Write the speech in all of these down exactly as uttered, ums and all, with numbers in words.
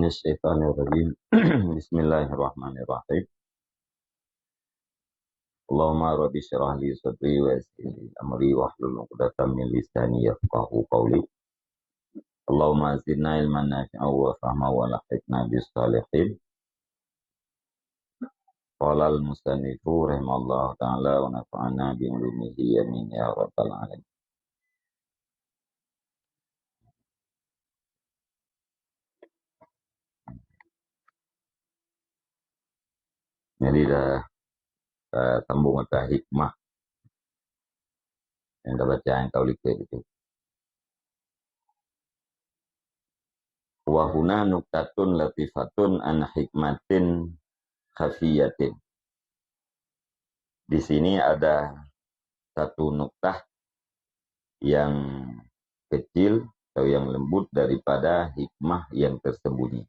الشيطان الرجيم. بسم الله الرحمن الرحيم. اللهم رب اشرح لي صدري ويسر لي أمري واحلل عقدة من لساني يفقهوا قولي. اللهم زدنا علما نافعا وفهما وألحقنا بالصالحين. قال المصنف رحمه الله تعالى ونفعنا بعلومه آمين يا رب العالمين. Jadi dah, eh, sambung atas hikmah yang dah baca, yang tahu likot itu. Wa huna nuktatun latifatun an hikmatin khafiyatin. Di sini ada satu nuktah yang kecil atau yang lembut daripada hikmah yang tersembunyi.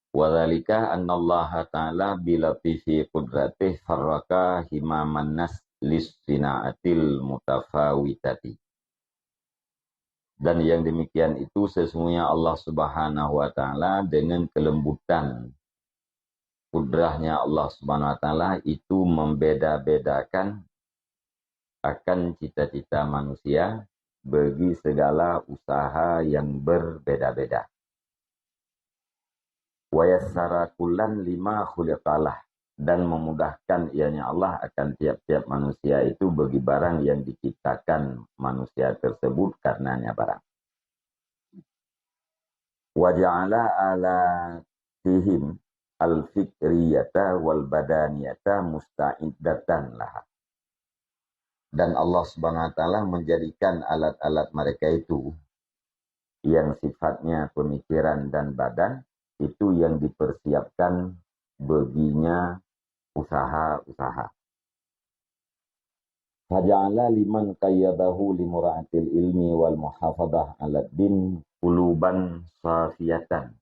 Wa dzalika annallaha ta'ala bi latifi qudratih farraqa himaman nas lis sina'atil mutafawitati. Dan yang demikian itu sesungguhnya Allah Subhanahu wa Ta'ala dengan kelembutan kudrahnya Allah Subhanahu wa Ta'ala itu membeda-bedakan akan cita-cita manusia bagi segala usaha yang berbeda-beda. Wa yassara kullan lima khuliqalah, dan memudahkan ianya Allah akan tiap-tiap manusia itu bagi barang yang diciptakan manusia tersebut karenanya barang. Wa ja'ala alatihim al-fikriyata wal badaniyata musta'iddatan laha. Dan Allah Subhanahu wa Ta'ala menjadikan alat-alat mereka itu yang sifatnya pemikiran dan badan itu yang dipersiapkan baginya usaha-usaha. Faja'ala liman qayyadahu limura'atil ilmi wal muhafadah 'alad din quluban safiyatan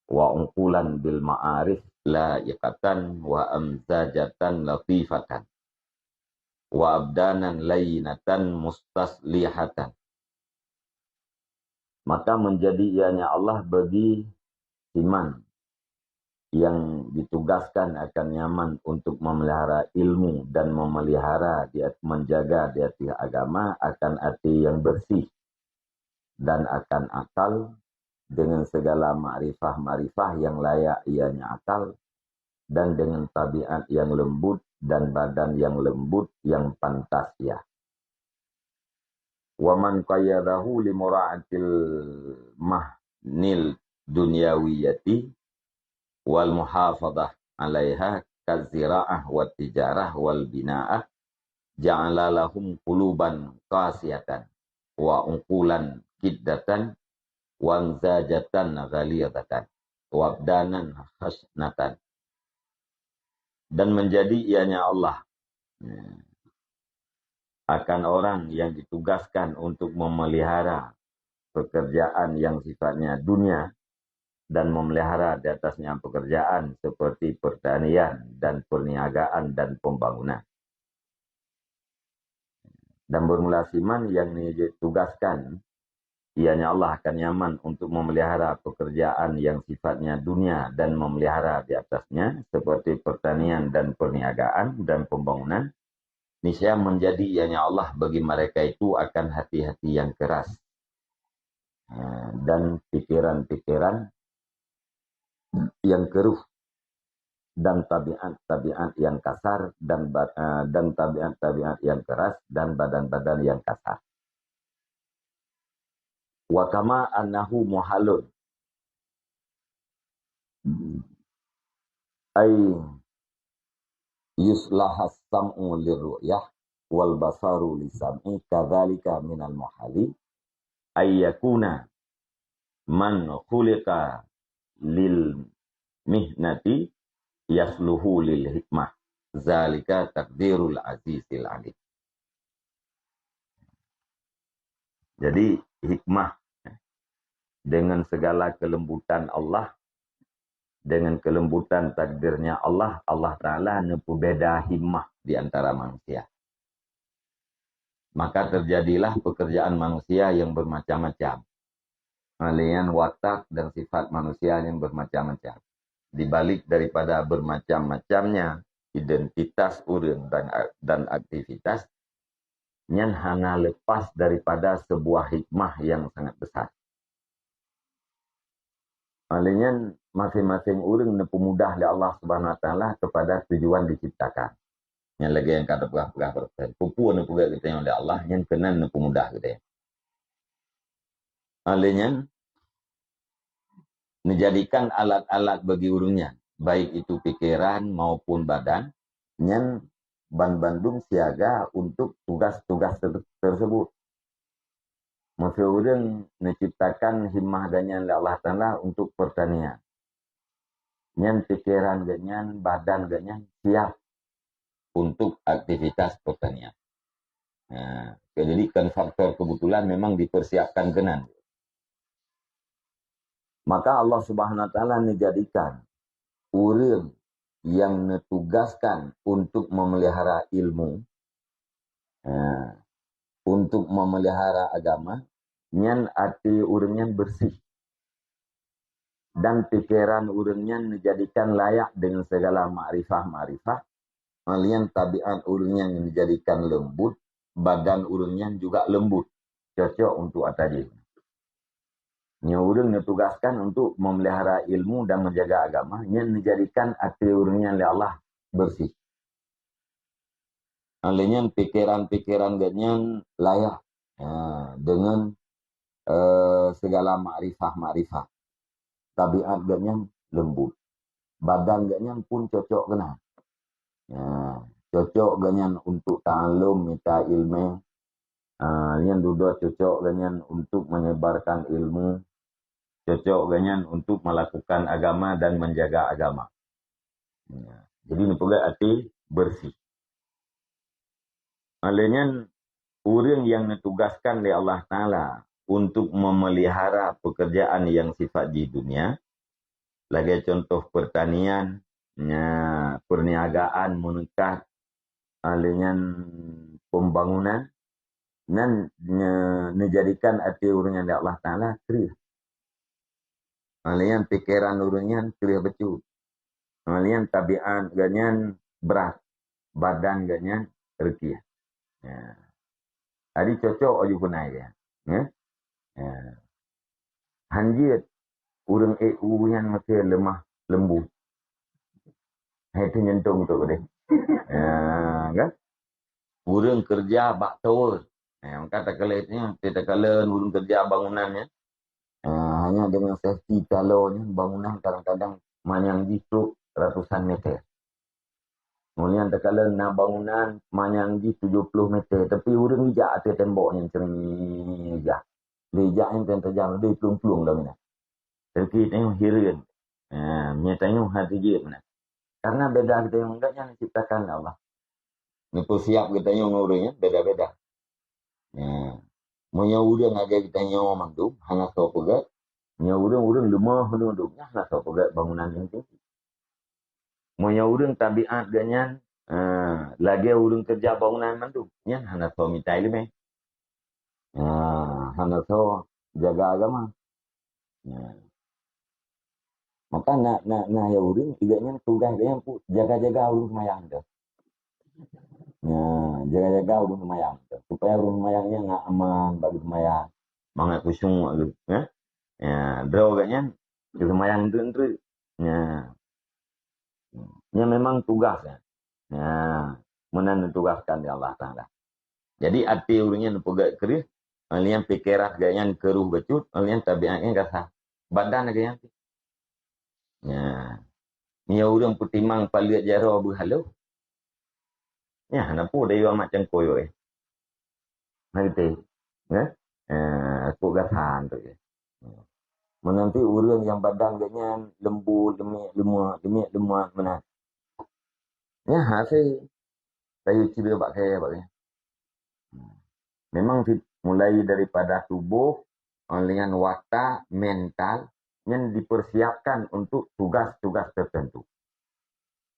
wa uqulan bil ma'arif la'iqatan wa amzajatan latifatan wa abdanan layyinatan mustaslihatan. Maka menjadi ianya Allah bagi siman yang ditugaskan akan nyaman untuk memelihara ilmu dan memelihara di at-, menjaga di atas agama akan hati yang bersih dan akan akal dengan segala makrifah-makrifah yang layak ianya akal dan dengan tabiat yang lembut dan badan yang lembut yang pantas ia. Wa man qayyadahu li mura'atil mahnil dunyawiyati wal muhafadah 'alaiha kazira'ah wat tijarah wal bina'ah ja'ala lahum quluban qasiyatan wa uqulan qiddatan wa amzajatan ghalizatan wa abdanan hasnatan. Dan menjadi ianya Allah akan orang yang ditugaskan untuk memelihara pekerjaan yang sifatnya dunia dan memelihara di atasnya pekerjaan seperti pertanian dan perniagaan dan pembangunan. Dan bermula siman yang ditugaskan, ianya Allah akan nyaman untuk memelihara pekerjaan yang sifatnya dunia dan memelihara di atasnya seperti pertanian dan perniagaan dan pembangunan, niscaya menjadi ianya Allah bagi mereka itu akan hati-hati yang keras, eh, dan pikiran-pikiran yang keruh dan tabiat-tabiat yang kasar dan ba-, eh, dan tabiat-tabiat yang keras dan badan-badan yang kasar. Wa kama annahu muhalun ay yuslahas sam'u lirru'yah wal basaru lisam'i kadzalika minal muhali ay yakuna man khuliqa lil mihnati yasluhu lil hikmah. Zalika takdirul azizil alim. Jadi hikmah dengan segala kelembutan Allah, dengan kelembutan takdirnya Allah, Allah Ta'ala neupubeda himmah di antara manusia. Maka terjadilah pekerjaan manusia yang bermacam-macam. Lé nyan watak dan sifat manusia nyang bermacam-macam. Di balik daripada bermacam-macamnya identitas ureuëng dan, dan aktivitas, nyan hana lepas daripada sebuah hikmah yang sangat besar. Lé nyan masing-masing ureuëng neupeumudah lé Allah Subhanahu Wa Taala kepada tujuan diciptakan. Nyang lagée nyang ka teupeugah-peugah baroe. Peue-peue neupeugah geutanyoe lé Allah, nyan keunan neupeumudah geutanyoe. Lé nyan, menjadikan alat-alat bagi ureuëng nyan, baik itu pikiran maupun badan, nyan banbandum siaga untuk tugas-tugas ter- tersebut. Maksud ureuëng neuciptakan himmah geuhnyan lé Allah Taala untuk pertanian. Nyan pikiran geuhnyan, badan geuhnyan siap untuk aktivitas pertanian. Nah, jadi kan faktor kebetulan memang dipersiapkan keunan. Maka Allah Subhanahu Wa Taala menjadikan ureuëng yang neutugaskan untuk memelihara ilmu, ha, untuk memelihara agama, nyan até ureuëng nyan bersih. Dan pikiran ureuëng nyan dijadikan layak dengan segala makrifah-makrifah, lé nyan tabiat ureuëng nyan dijadikan lembut, badan ureuëng nyan juga lembut, cocok untuk ata jih. Nyoe ureuëng neutugaskan untuk memelihara ilmu dan menjaga agama, nyan dijadikan até ureuëng nyan lé Allah bersih. Lé nyan pikiran-pikiran geuhnyan layak, ha, dengan, eh, segala makrifah-makrifah. Tabiat geuhnyan lembut. Badan geuhnyan pun cocok keunan. Ya, cocok geuhnyan untuk ta'alum, mita ilmu. Ah, nyan dudoe cocok geuhnyan untuk menyebarkan ilmu. Cocok geuhnyan untuk melakukan agama dan menjaga agama. Ya, jadi neupeugah até bersih. Lé nyan ureuëng nyang neutugaskan lé Allah Taala untuk memelihara pekerjaan nyang sifat jih dunia, lagée contoh pertanian, nya, perniagaan, meuneukat, lé nyan pembangunan, nyan ne-, neujadikan até ureuëng nyan lé Allah Taala kreueh. Lé nyan pikiran ureuëng nyan kreueh bacut. Lé nyan tabiat geuhnyan brat, badan geuhnyan reukih. Ya. Jadi cocok aju keunai dia. Ya. Ya. Hanjeuet ureuëng ék u nyan masih lemah lembut. Hai tu nyentong tu deh. Ya, kan? Ureuëng kerja bak tower. Ya, maka takalon ni, takalon ureuëng kerja bangunan ya. Ah, hanya dengan safety talo nyan bangunan kadang-kadang manyang jih trok ratusan meter. Kemudian takalon na bangunan manyang jih tujuh puluh meter, tapi ureuëng ijak ateueh tembok nyan sering ijak. Lé ijak nyan kan tajam, lé plueng-plueng lam inan. Tapi tanyoe hireuen. Ha, meunyoe tanyoe hati jeuet meunan. Karena beda geutanyoe ngon gobnyan diciptakan lé Allah. Neupeusiap geutanyoe ngon ureuëng nyan beda-beda. Ya. Meunyoe ureuëng lagée geutanyoe mandum hana soe peugét, meunyoe ureuëng-ureuëng leumah mandum nyan hana soe peugét bangunan nyang tinggi. Meunyoe ureuëng tabiat geuhnyan, eh, lagée ureuëng kerja bangunan mandum, nyan hana soe mita iéleumé. Ah, hana soe jaga agama. Nah. Maka na, na, na ya ureuëng, gobnyan tugaih gobnyan pu-, jaga-jaga ureuëng seumayang tu. Nah, jaga-jaga ureuëng seumayang tu. Supaya ureuëng seumayang nyan ngat aman bak seumayang. Mangat khusyuk lagée, ya. Ya, droe gobnyan seumayang tu, tu. Ya. Nyan memang tugas, ya. Ya, meunan neutugaskan lé Allah Taala. Jadi até ureuëng nyan peugét kreueh, lé nyan pikiran gobnyan keureuh bacut, lé nyan tabiat nyan kasah. Badan lagée nyan. Ya. Meunyoe ureuëng peutimang paleuet jaroe beuhaloh, nyan hana peue dayuang mak cangkôi, eh. Nah, gitu. Ya? Eh, kok gasan tu, ya. Meunanti ureuëng nyang badan gobnyan lembut, leumiek leumah, leumiek leumah meunan. Nyan hase tayue cre bak kayée bak nyan. Memang sit-, mulai daripada tuboh, lé nyan watak, mental, nyan dipersiapkan untuk tugas-tugas tertentu.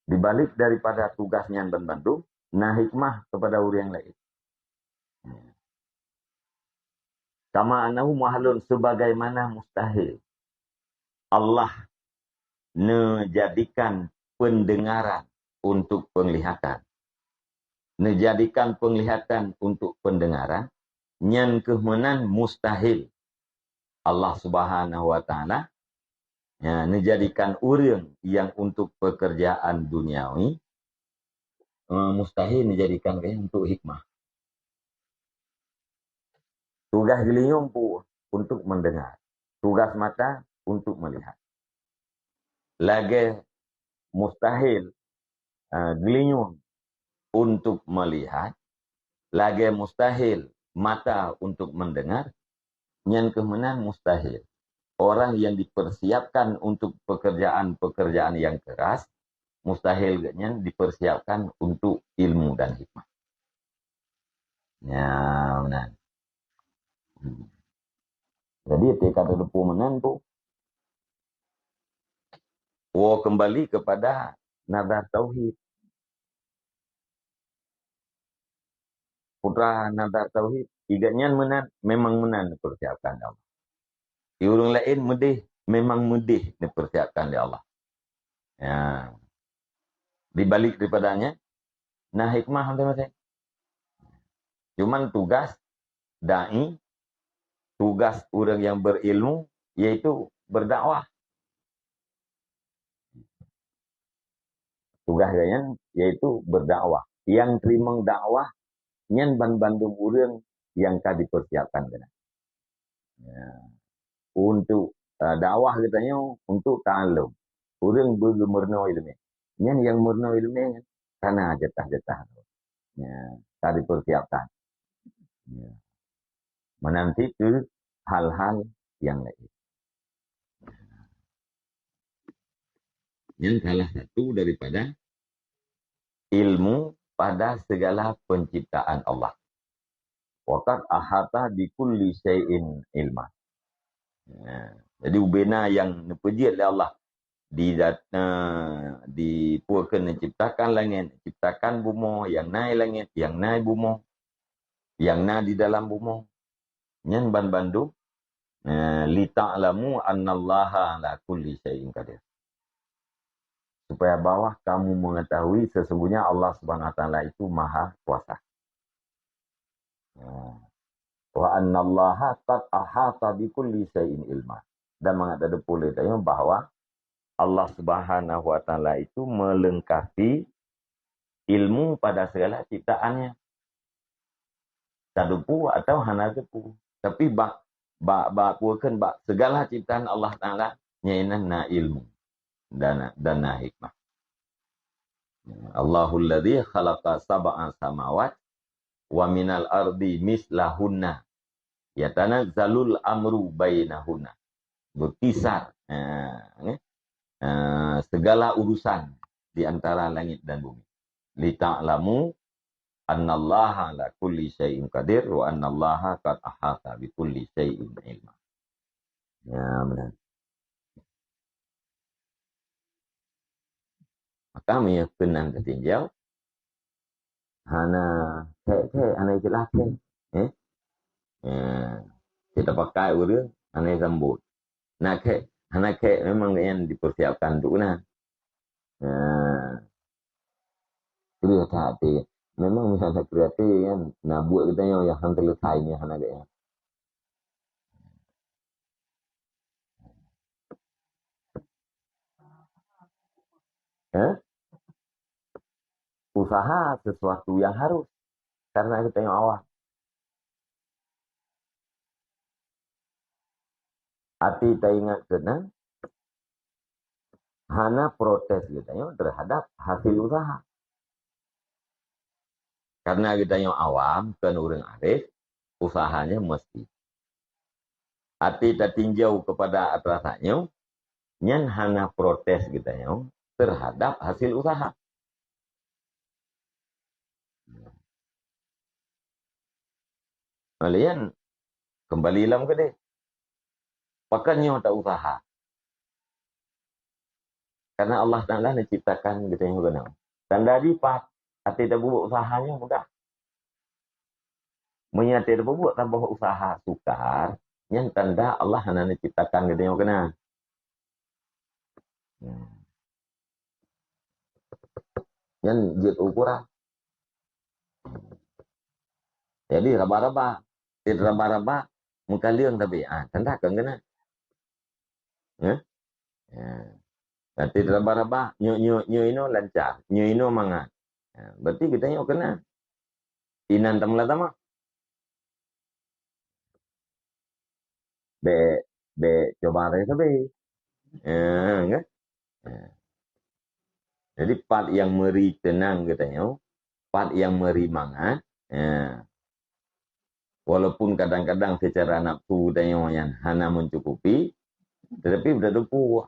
Di balik daripada tugas nyan ban bandum, na hikmah kepada ureuëng laén. Kama annahu muhalun, sebagaimana mustahil Allah menjadikan pendengaran untuk penglihatan. Menjadikan penglihatan untuk pendengaran, nyan keuh meunan mustahil Allah Subhanahu wa Ta'ala, ya, menjadikan ureuëng yang untuk pekerjaan duniawi, eh, mustahil menjadikan ureuëng untuk hikmah. Tugas geulinyueng pue untuk mendengar. Tugas mata untuk melihat. Lagée mustahil, eh, geulinyueng untuk melihat, lagée mustahil mata untuk mendengar, nyan keuh meunan mustahil. Orang yang dipersiapkan untuk pekerjaan-pekerjaan yang keras, mustahil geuhnyan dipersiapkan untuk ilmu dan hikmah. Ya, meunan. Hmm. Jadi, tika teudepu meunan tu, woe kembali kepada nazar tauhid. Putra nazar tauhid, igat nyan meunan, memang meunan dipersiapkan Allah. Di ureuëng laén meudeh, memang meudeh dipersiapkan lé Allah. Ya. Di balik daripadanya, na hikmah masing-masing. Cuman tugas dai, tugas ureuëng yang berilmu, yaitu berdakwah. Tugas geuhnyan yaitu berdakwah. Yang teurimong dakwah nyan ban bandum ureuëng yang ka dipersiapkan keunan. Ya. Untuk, eh, dakwah geutanyoe untuk ta'allum. Ureuëng beugeumeurunoe ileumé. Nyan nyang meurunoe ileumé nyan kana jatah-jatah. Ya, ka dipersiapkan. Ya. Menanti ke hal-hal yang lain. Yang salah satu daripada ilmu pada segala penciptaan Allah. Wa qad ahata bi kulli syai'in ilma. Ya. Jadi, ubena yang neupeujeuet lé Allah di dat-, eh, di peue keuh neuciptakan langét, neuciptakan bumoe, yang na i langét, yang na i bumoe, yang na di dalam bumoe. Nyan ban bandum, eh, li ta'lamu annallaha ala kulli syai'in qadir. Supaya bahwa kamu mengetahui sesungguhnya Allah Subhanahu wa Taala itu Maha Kuasa. Ya. Wa annallaha qad ahata bi kulli syai'in ilma. Dan mangat ada pula tanya bahwa Allah Subhanahu wa Taala itu melengkapi ilmu pada segala ciptaannya. Teudepu atau hana teudepu. Tapi bak, bak, bak, bukan bak segala ciptaan Allah Taala, nyan na ilmu dan, dan na hikmah. Allahul ladzi khalaqa sab'a samawat wa minal ardi mislahunna yatanazzalul amru bainahunna. Berkisar, eh, eh, segala urusan di antara langit dan bumi. Li ta'lamu annallaha ala kulli syai'in qadir wa annallaha qad ahata bi kulli syai'in ilma. Ya, benar. Maka meunyoe keunan teutinjau, hana kek-kek, hana ikhlas kek. Eh? Eh, kita pakai ureuëng, hana sambot. Na kek, hana kek memang yang dipersiapkan untuk na. Eh, kriah hati. Memang misalnya kriah hati kan, na buat kita yang, yang hana selesai ni, hana kek. Eh? Usaha sesuatu yang harus. Karena kita yang awam. Até taingat keunan, hana protes geutanyoe terhadap hasil usaha. Karena geutanyoe awam, kon ureuëng arif, usahanya mesti. Até tatinjau kepada atrasanyoe, nyan hana protes geutanyoe terhadap hasil usaha. Malian kembali lam keudeh. Pakon nyoe ta usaha? Karena Allah Taala neuciptakan geutanyoe keunoe. Dan dari pat, até tabuet usaha nyoe mudah. Meunyoe teubuet saboh usaha sukar, nyan tanda Allah hana neuciptakan geutanyoe keunan. Hmm. Nyan jeuet ukuran. Jadi raba-raba, tiep raba-raba meukaleueng tapi, ah, tanda kon keunan. Eh? Ya. Berarti raba-raba, nyoe, nyoe, nyoe inoe lancar, nyoe inoe mangat. Ya, berarti geutanyoe keunan. Inan tameulah tamah. Bèk, bèk cuba ré sabe. Ya, kan? Ya. Jadi pat nyang meuri teunang geutanyoe, pat nyang meuri mangat, ya. Walaupun kadang-kadang secara nafsu geutanyoe nyan hana mencukupi, tetapi beutateupeue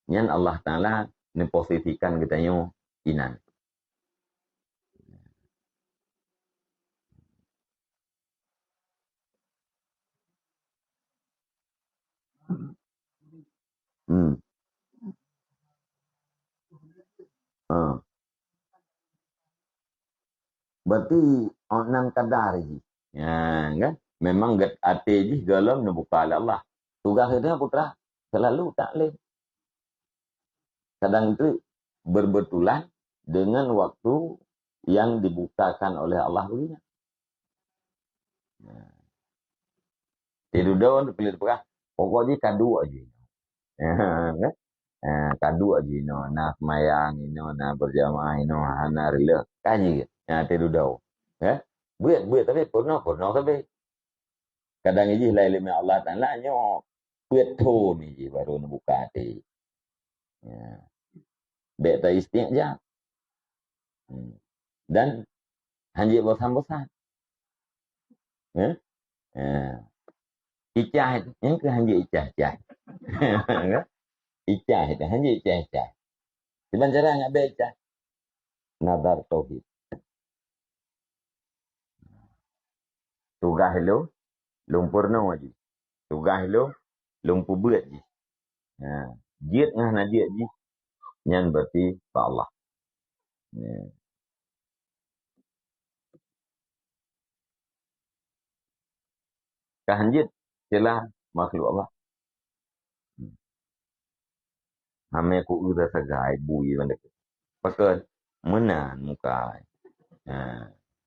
nyan Allah Taala neuposisikan geutanyoe inan. Hmm. Ha. Berarti, oh, nan kadar jih. Ya, kan? Memang get-, até jih gohlom neubuka lé Allah. Tugaih geutanyoe putra selalu taklim. Kadang itu berbetulan dengan waktu yang dibukakan oleh Allah bagi nyan. Nah. Tidudoe keuneuk peugah, pokok jih ka duek jih. Kan? Ah, ka duek jih inoe, na seumayang inoe, na berjamaah inoe, hana reuloh. Ka jih. Nah, tidudoe. Ya? Buet, buet tapi peurunoe, peurunoe sabe. Kadang jih laén ileumèe Allah Taala nyoe peuet thon jih baru neubuka até. Ya. Bèk ta-isti'jal. Hmm. Dan hanjeuet bosan-bosan. Ya. Ya. Icah itu, nyang keu hanjeuet icah-icah. Icah itu, hanjeuet icah-icah. Kiban cara nyak bèk icah. Nazar tauhid. Tugaih lôn, lôn peurunoe jih. Tugaih lôn, lôn peubeuet jih. Ha, jeuet ngon hana jeuet jih, nyan berarti bak Allah. Ya. Ka hanjeuet celah makhluk Allah. Hamé ku eu sagai bui bandum. Pakon meunan muka. Ha.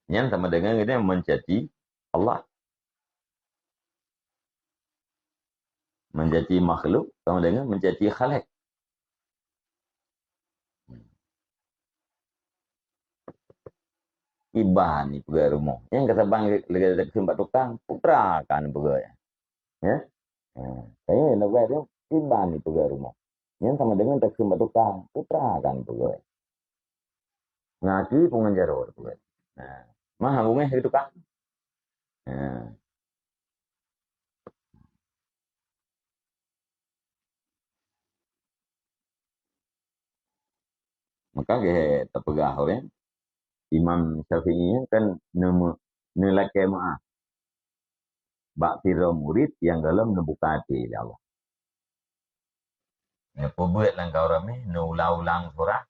Nyan sama dengan kita mencaci Allah. Mencaci makhluk sama dengan mencaci Khalik. Iban ni peugah rumoh. Nyang ka saban lagèe takheun bak tukang, putra kan peugah. Ya? Ha. Kayaknya nak buat tu, iban ni peugah rumoh. Nyang sama dengan takheun bak tukang, putra kan peugah. Ngaki pun ngan jaroe peugah. Nah, mah bungeh ke tukang. Nah. Maka geuh tapeugah ureueng, Imam Syafi'i nyan kan neume-, neulakèe meu'ah bak sidroe murit nyang gohlom neubuka até lé Allah. Neupeubeuet lam kawan ramé, neuulang-ulang surah.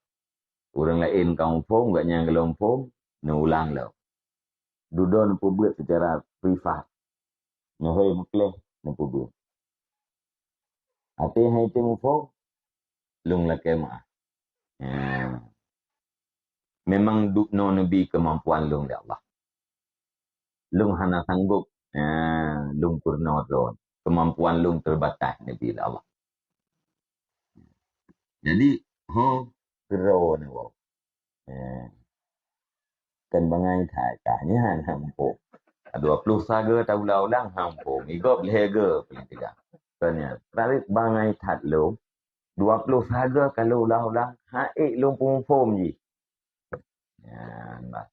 Ureueng laén ka muphom, gobnyan gohlom phom, neuulang lom. Dudoe neupeubeuet seucara privat. Neuhôi meukleh neupeubeuet. Até hai tém muphom, lôn lakèe meu'ah. Ya. Memang dubnoe neubi keumampuan lôn lé Allah. Lôn hana sanggob, ya, lôn peurunoe droe. Keumampuan lôn teubatas neubi lé Allah. Jadi, ho, keudroe neuwoe. Eh, kan bangai that kah nyan hana muphom. Dua ploh saga taulang-ulang hana muphom. Igob lhèe ga paléng teuga. Kan nyan. Tapi bangai that lom. Dua ploh saga ka lôn ulang-ulang, han ék lôn peumuphom jih. Nyan bah.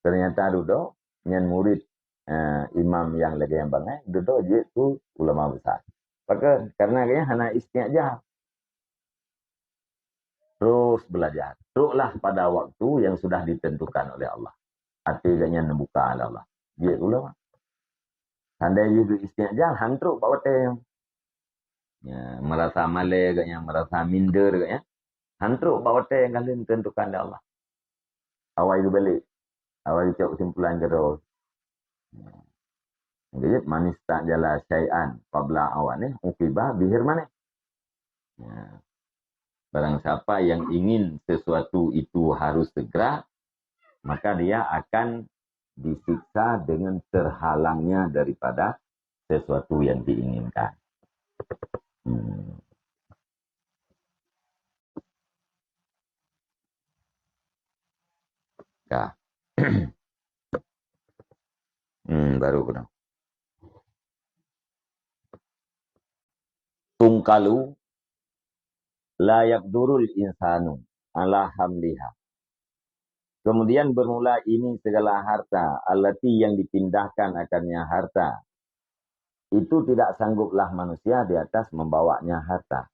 Ternyata dudoe nyan murit, eh, imam nyang lagèe nyan bangai, dudoe jeuet keu ulama besar. Pakon? Karena gobnyan hana isti'jal. Terus belajar. Troklah pada waktu yang sudah ditentukan oleh Allah. Até gobnyan neubuka lé Allah. Jeuet ulama. Andai jih geu-isti'jal, han trok bak watèe nyan. Ya, merasa malèe gobnyan, merasa minder gobnyan. Han trok bak watèe nyang ka lheueh ditentukan lé Allah. Awai geubalek. Awai cok kesimpulan keudroe. Jadi, man istajala syai'an qabla awanih, uqiba bihirmanih. Ya. Barang siapa yang ingin sesuatu itu harus segera, maka dia akan disiksa dengan terhalangnya daripada sesuatu yang diinginkan. Hmm. Ka. Hmm, baru kena. Tungkalu la yaqdurul insanu ala hamliha. Kemudian bermula ini segala harta, allati yang dipindahkan akannya harta. Itu tidak sangguplah manusia di atas membawanya harta.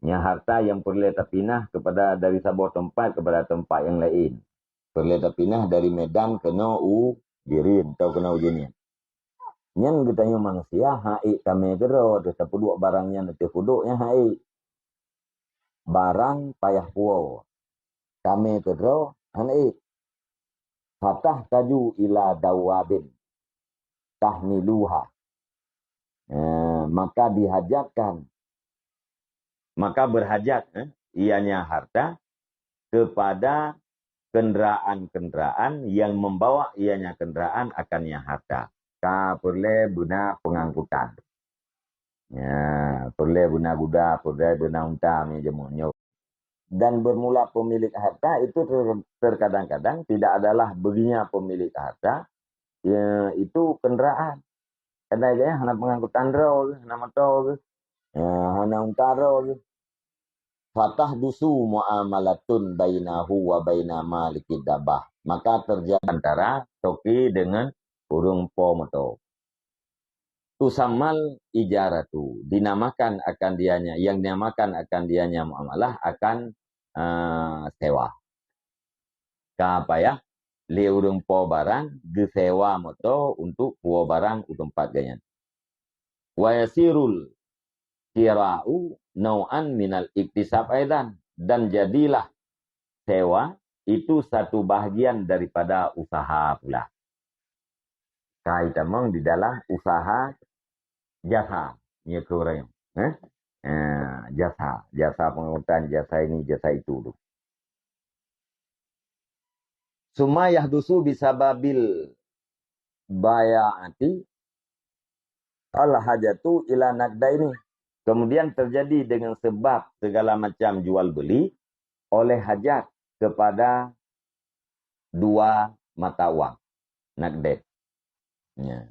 Nya harta yang peureulée tapinah kepada dari saboh teumpat kepada teumpat yang lain. Peureulée tapinah dari Medan keunoe u Bireuen atau keunoe u Jeunieb. Nyan geutanyoe manusia hana ék tamé keudroe, tapeuduek barang nyan ateueh peuduek nyan hana ék. Barang payah puwoe, tamé keudroe hana ék. Fatahtaju ila dawwabin tahmiluha. Eh, maka dihajatkan, maka berhajat, eh, ianya harta kepada kenderaan-kenderaan yang membawa ianya kenderaan akannya harta. Ka peureulée beuna pengangkutan. Ya, peureulée beuna guda, peureulée beuna unta, mi jameun nyoe. Dan bermula pemilik harta itu ter-, terkadang-kadang tidak adalah beuginya pemilik harta, ya, itu kenderaan. Kadang gaya hana pengangkutan droe, hana moto, ya, hana unta droe. Fatahdusu muamalatun bainahu wa baina malikid dabbah. Maka terjadi antara toke dengan ureuëng po moto. Tusammal ijaratu, dinamakan akan dianya, yang dinamakan akan dianya muamalah akan, eh, sewa. Ka payah lé ureuëng po barang geusewa moto untuk puwoe barang u teumpat geuh nyan. Wa yasirul kira'u nau'an minal iktisab aidan, dan jadilah sewa itu satu bahagian daripada usaha pula. Ka itamong di dalam usaha jasa, nyoe keu ureuëng, eh? Eh, jasa, jasa pengangkutan, jasa ini, jasa itu tu. Summa yahdusu bisababil baya'ati al-hajatu ila naqdaini. Kemudian terjadi dengan sebab segala macam jual beli oleh hajat kepada dua mata uang, naqdain. Ya.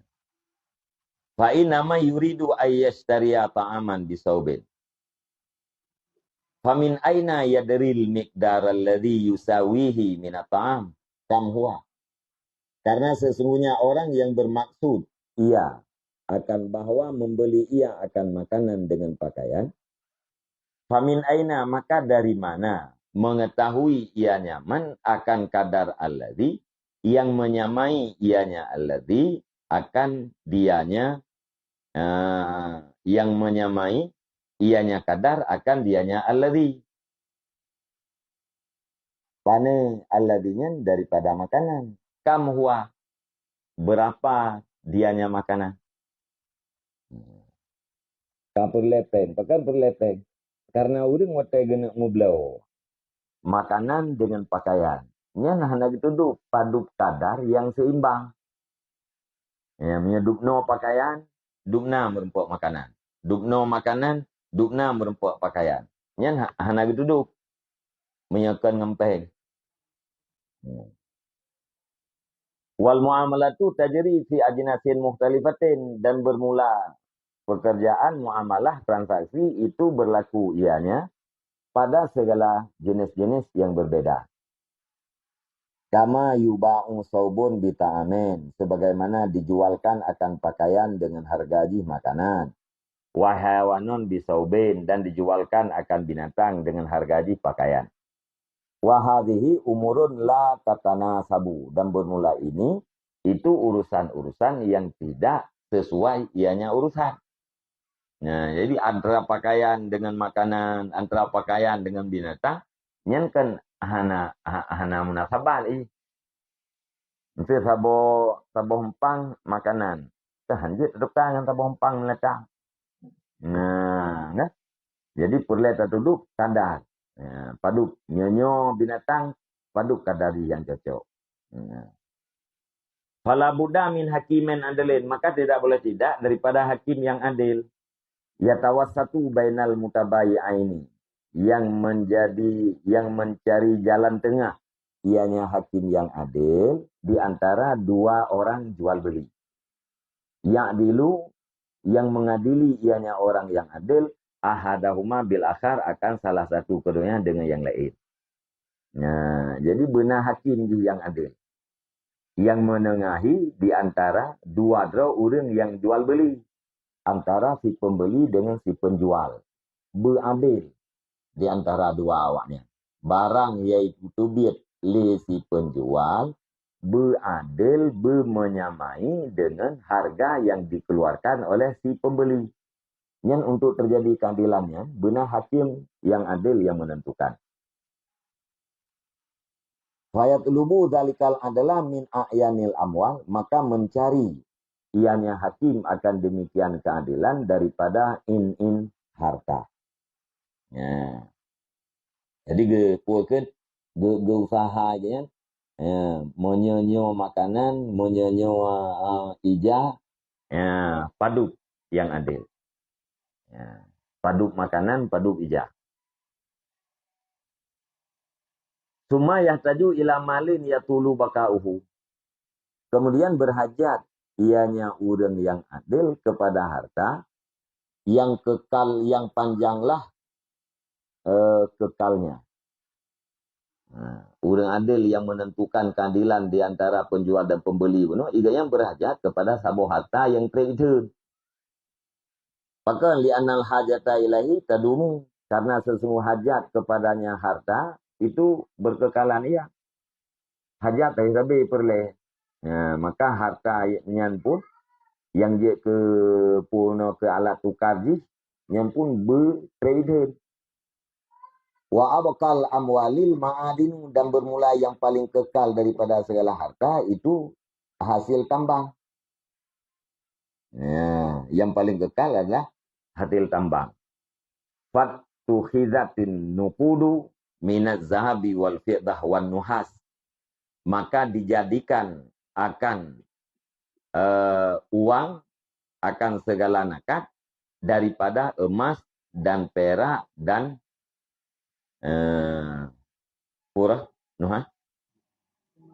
Fa inama yuridu ayyashtariya ta'aman bisaubin. Famin aina yadril miqdar alladhi yusawihi minat ta'am? Kam huwa? Karena sesungguhnya orang yang bermaksud ia akan bahwa membeli ia akan makanan dengan pakaian, famin aina, maka dari mana mengetahui ianya man akan kadar alladhi, yang menyamai ianya alladhi akan dianya, eh, yang menyamai ianya kadar akan dianya alladhi. Pane alladhi nyan daripada makanan. Kam huwa, berapa dianya makanan? Ka peureulée péng, pakon peureulée péng? Karena ureuëng watée geuneuk meubloe makanan dengan pakaian, nyan hana geutudôh padub kadar yang seimbang. Ya, meunyoe dubnoe pakaian, dubna meurumpok makanan. Dubnoe makanan, dubna meurumpok pakaian. Nyan ha-, hana geutudôh. Meunyoe kon ngon péng. Hmm. Wal muamalatu tajri fi ajnasin mukhtalifatin, dan bermula pekerjaan muamalah transaksi itu berlaku ianya pada segala jenis-jenis yang berbeda. Kama yuba'u saubun bita'amin, sebagaimana dijualkan akan pakaian dengan harga jih makanan. Wa hayawanun bisaubin, dan dijualkan akan binatang dengan harga jih pakaian. Wa hadhihi umurun la tatanasabu, dan bermula ini itu urusan-urusan yang tidak sesuai ianya urusan. Nah, jadi antara pakaian dengan makanan, antara pakaian dengan binatang, nyan kan hana, ha-, hana munasabah lagi. Miseu saboh, saboh empang makanan. Kan hanjeuet tatukar ngon saboh empang binatang. Nah, kan? Jadi peureulée tatudok kadar. Ya, padub nyoe-nyoe binatang, padub kadar jih nyang cocok. Nah. Fala budda min hakimin adilin, maka tidak boleh tidak daripada hakim yang adil. Yatawassatu bainal mutabayi'aini, yang menjadi, yang mencari jalan tengah, ianya hakim yang adil di antara dua orang jual beli. Ya'dilu, yang mengadili ianya orang yang adil, ahadahuma bil akhar, akan salah satu keduanya dengan yang lain. Nah, jadi beuna hakim jih yang adil, yang menengahi di antara dua droe ureuëng nyang jual beli, antara si pembeli dengan si penjual. Beuadil di antara dua awak nyan. Barang nyang teubiet lé si penjual, beuadil, beumenyamai dengan harga yang dikeluarkan oleh si pembeli. Nyan untuk terjadi keadilan nyan, beuna hakim yang adil yang menentukan. Fayatlubu dzalikal adla min a'yanil amwal, maka mencari ianya hakim akan demikian keadilan daripada in-in harta. Ya. Jadi ge-, peue keuh ge-, geuusaha geuh nyan, ya, meunyoe nyoe makanan, meunyoe nyoe, eh, ija, ya, padub yang adil. Ya, padub makanan, padub ija. Summa yahtaju ila malin yatulu baka'uhu. Kemudian berhajat ianya ureuëng yang adil kepada harta yang kekal, yang panjanglah, eh, kekalnya. Nah, ureuëng adil yang menentukan keadilan di antara penjual dan pembeli bunoe, iga yang berhajat kepada saboh harta yang treb itheun. Pakon? Li'annal hajata ilaihi tadumu, karena sesungguh hajat kepadanya harta itu berkekalan ia. Hajat tadi sabe peureulée. Ya, maka harta nyan pun yang jeuet keu punoe keu alat tukar jih, nyan pun beu treb itheun. Wa abqal amwalil ma'adinu, dan bermula yang paling kekal daripada segala harta itu hasil tambang. Ya, yang paling kekal adalah hasil tambang. Fattukhizatin nuqudu minaz zahabi wal fiddah wan nuhas. Maka dijadikan akan, eh, uang, akan segala nakat daripada emas dan perak dan, eh, pura, nuha,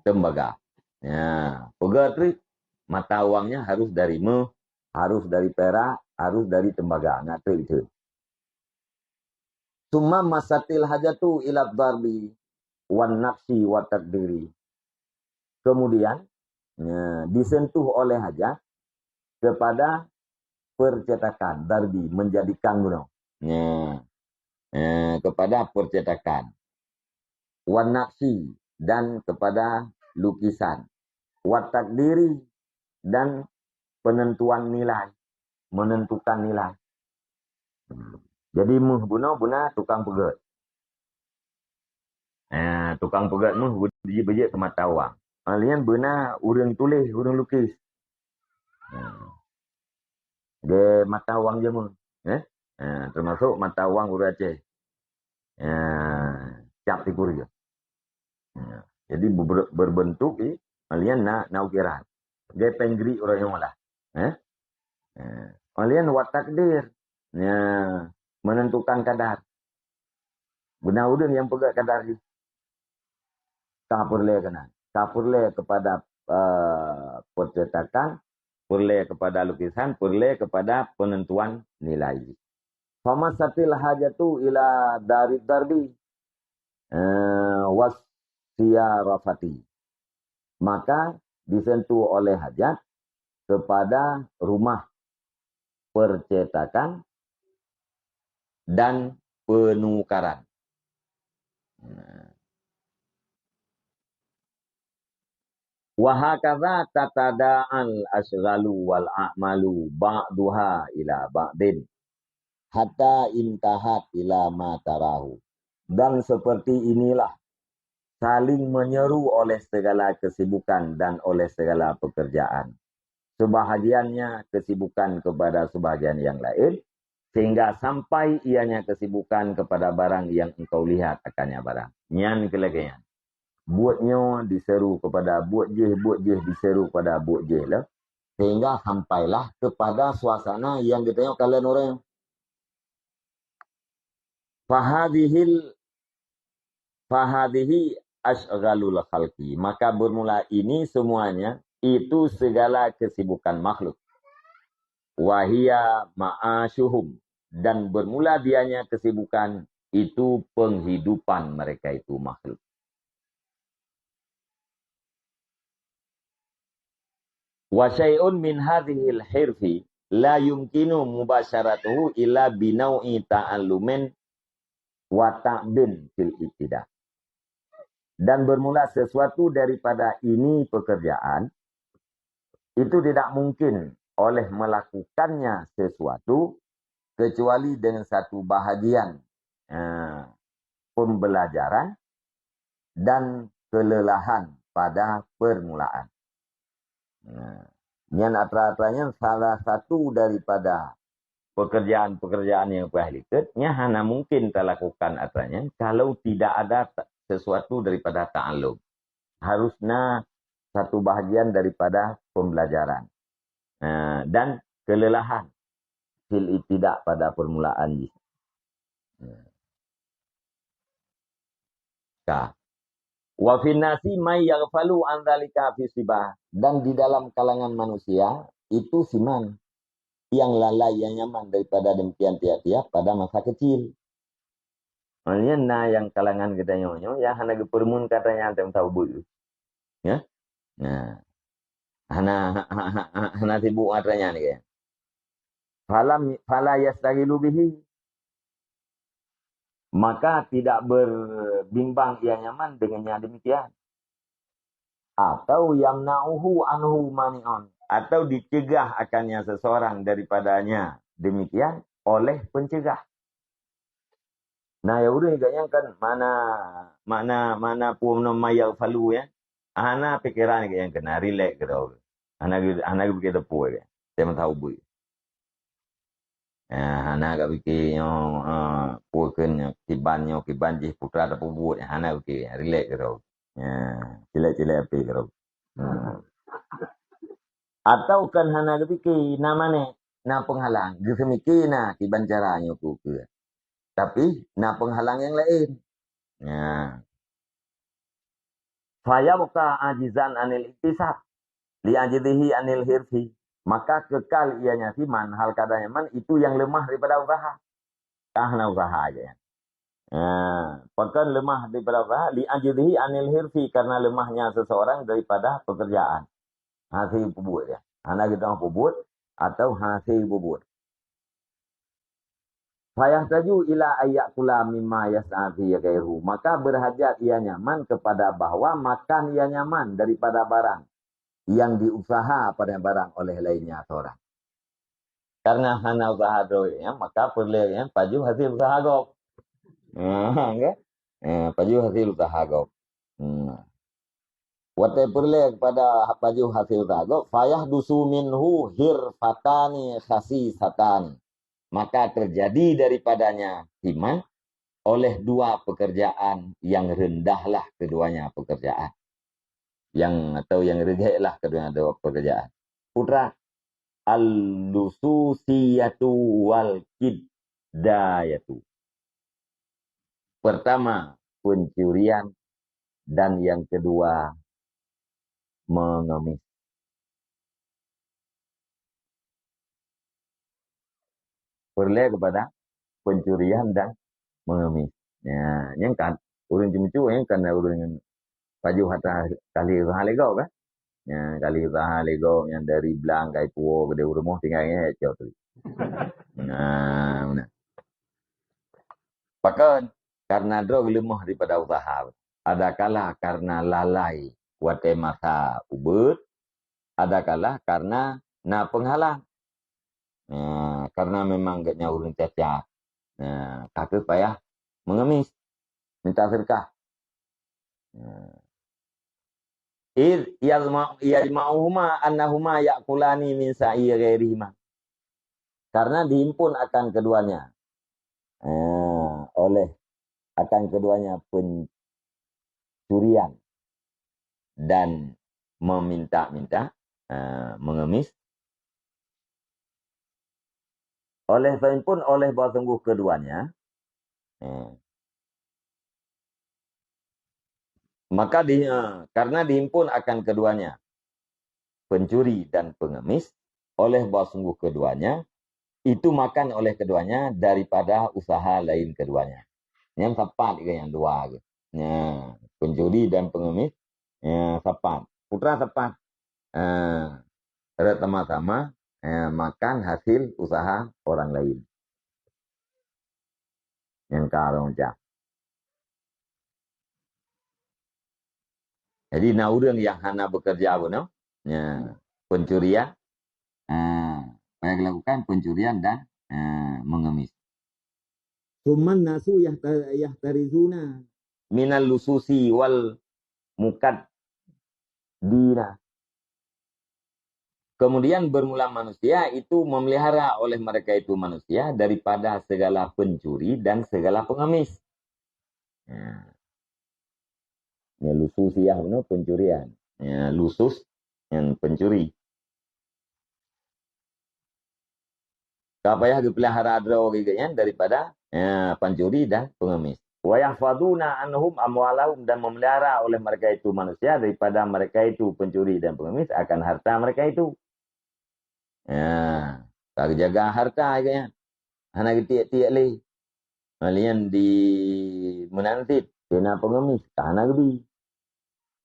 tembaga. Ya, peugah trik, mata uangnya harus dari meuh, harus dari perak, harus dari tembaga. Nak trik itu. Summa masatil hajatu ila darbi wan naqsi wa takdiri. Kemudian, ya, disentuh oleh hajat kepada percetakan, darbi, menjadikan bunoe. Ya. Ya, kepada percetakan. Wan naqsi, dan kepada lukisan. Wa takdiri, dan penentuan nilai, menentukan nilai. Jadi meuh bunoe beuna tukang peugét. Eh, tukang peugét meuh beujeuet keu mata uang. Alien beuna ureuëng tuléh, ureuëng lukis. Hmm. Di mata uang jameun, eh? Eh, termasuk mata uang ureuëng Aceh. Eh, cap tikur je. Eh, jadi ber-, berbentuk i, alien na, na ukiran. Dia penggeri orang yang malah. Eh? Eh, alien wa takdir. Ya, menentukan kadar. Beuna ureuëng nyang peugét kadar jih. Ka peureulée keunan. Ka peureulée kepada, eh, percetakan, peureulée kepada lukisan, peureulée kepada penentuan nilai jih. Famasatil hajatu ila darid darbi, eh, was siyarafati. Maka disentuh oleh hajat kepada rumah percetakan dan penukaran. Nah. Wa hakadha tatada'al asghalu wal a'malu ba'duha ila ba'din, hatta intahat ila ma tarahu. Dan seperti inilah saling menyeru oleh segala kesibukan dan oleh segala pekerjaan. Sebahagiannya kesibukan kepada sebahagian yang lain, sehingga sampai ianya kesibukan kepada barang yang engkau lihat akannya barang. Nyan keuh lagée nyan. Buet nyoe diseru kepada buet jih, buet jih diseru kepada buet jih lah. Sehingga sampailah kepada suasana yang geutanyoe kalon ureuëng. Fahadhihil, fahadhihi asyghalul khalqi. Maka bermula ini semuanya, itu segala kesibukan makhluk. Wahia ma'asyuhum. Dan bermula dianya kesibukan, itu penghidupan mereka itu makhluk. Wa syai'un min hadhil hirfi la yumkinu mubasyaratuhu illa binau'i ta'allumin wa ta'bin fil ibtida. Dan bermula sesuatu daripada ini pekerjaan, itu tidak mungkin oleh melakukannya sesuatu kecuali dengan satu bahagian, eh, pembelajaran dan kelelahan pada permulaan. Nah, nyan atra-atra nyan salah satu daripada pekerjaan-pekerjaan yang payah likot, nyan hana mungkin talakukan atra nyan kalau tidak ada ta-, sesuatu daripada ta'alum. Harus na satu bahagian daripada pembelajaran. Nah, dan kelelahan fil ibtida pada permulaan jih. Nah. Ka. Wa fin nasi may yaghfalu an dzalika fi sibah. Dan di dalam kalangan manusia, itu siman yang lalai, yang nyaman daripada demikian tiap-tiap pada masa kecil. Maknanya na yang kalangan geutanyoe nyoe yang hana geupeureumeun kata nyan teuntang buet. Ya? Nah. Hana, hana sibuk atra nyan ke. Falam, fala yastaghilu bihi. Maka tidak berbimbang ia nyaman dengannya demikian. Atau yamna'uhu anhu mani'un. Atau dicegah akannya seseorang daripadanya demikian oleh pencegah. Nah, ya udah, gak nyang kan mana, mana, mana pun nama yang falu ya. Hana pikiran gak nyang kena, relax gitu. Hana, hana pikir tepuk ya. Saya tahu bui. Ah, hana ka pike nyoe, ah, peue kheun nyoe, kiban nyoe, kiban jih putra tapeubuet, hana pike, rilek keudroe. Ya, cilek-cilek api keudroe. Hmm. Atau kan hana geupike, na manéh, na peunghalang, geuseumike na kiban cara nyoe keu-, keu. Tapi na peunghalang nyang laén. Ya. Fayabqa ajizan anil iktisab, li ajizihi anil hirsi. Maka kekal ianya siman hal kada nyaman itu yang lemah daripada usaha. Kah na usaha aja ya. Ha, pakon lemah daripada usaha, li ajizihi anil hirsi, karena lemahnya seseorang daripada pekerjaan. Hana peubuet ya. Hana geutanyoe peubuet atau hana peubuet. Fayahtaju ila ayyakula mimma yas'a fi ghairuhu. Maka berhajat ia nyaman kepada bahwa makan ia nyaman daripada barang yang diusaha pada barang oleh lainnya seorang. Karena hana usaha droe, ya, maka peureulée, ya, pajoh hasil usaha gob. Ha, kan? Ya, pajoh hasil usaha gob. Hmm. Watée peureulée kepada pajoh hasil usaha gob, fayahdusu minhu hirfatani khasisatan. Maka terjadi daripadanya himah oleh dua pekerjaan yang rendahlah keduanya pekerjaan. Yang, atau yang regeklah keduanya dua pekerjaan. Putra, al-lususiyatu wal kiddayatu. Pertama, pencurian, dan yang kedua, mengemis. Peureulée kepada pencurian dan mengemis. Ya, nyang kan ureuëng ceumeucue, nyang kan ureuëng pajoh atra kali usaha lego kan. Ya, kali usaha lego nyang dari blang kai puo gede rumoh tinggai ngai cok tu. Nah, nah. Pakon? Karena droe leumoh daripada usaha. Adakala karena lalai watée masa ubeut, adakala karena na peunghalang. Nah, karena memang geutanyoe ureuëng cacat. Nah, ka kheueh payah mengemis, minta sedekah. Nah. Id yajma-, yajma'uhuma annahuma ya'kulani min sa'i ghairihima. Karena dihimpun akan keduanya, eh, oleh, akan keduanya pencurian dan meminta-minta, eh, mengemis. Oleh, dihimpun oleh bahwa sungguh keduanya, eh, maka di, eh, karena dihimpun akan keduanya, pencuri dan pengemis, oleh bahwa sungguh keduanya, itu makan oleh keduanya daripada usaha lain keduanya. Nyang sapat ke nyang dua ke. Nya, pencuri dan pengemis, nya, sapat. Putra sapat. Ah, rot sama-sama, eh, makan hasil usaha orang lain. Nyang ka lôn ucap. Jadi, na ureuëng nyang hana bekerja bunoe, ya, pencurian, ah, yang dilakukan pencurian dan, ah, mengemis. Tsumman nasu yahta-, yahtarizuna minal lususi wal mukaddina. Kemudian bermula manusia itu memelihara oleh mereka itu manusia daripada segala pencuri dan segala pengemis. Ya. Ya, lusus ya, pencurian. Ya, lusus yang pencuri. Ka payah geupelihara droe geuh nyan daripada, ya, pancuri dan pengemis. Wa yahfaduna anhum amwalahum, dan memelihara oleh mereka itu manusia daripada mereka itu pencuri dan pengemis akan harta mereka itu. Ya, ka geujaga harta geuh nyan. Hana geutiek-tiek lé. Malian di meunan cit, pena pengemis, ka hana geubi.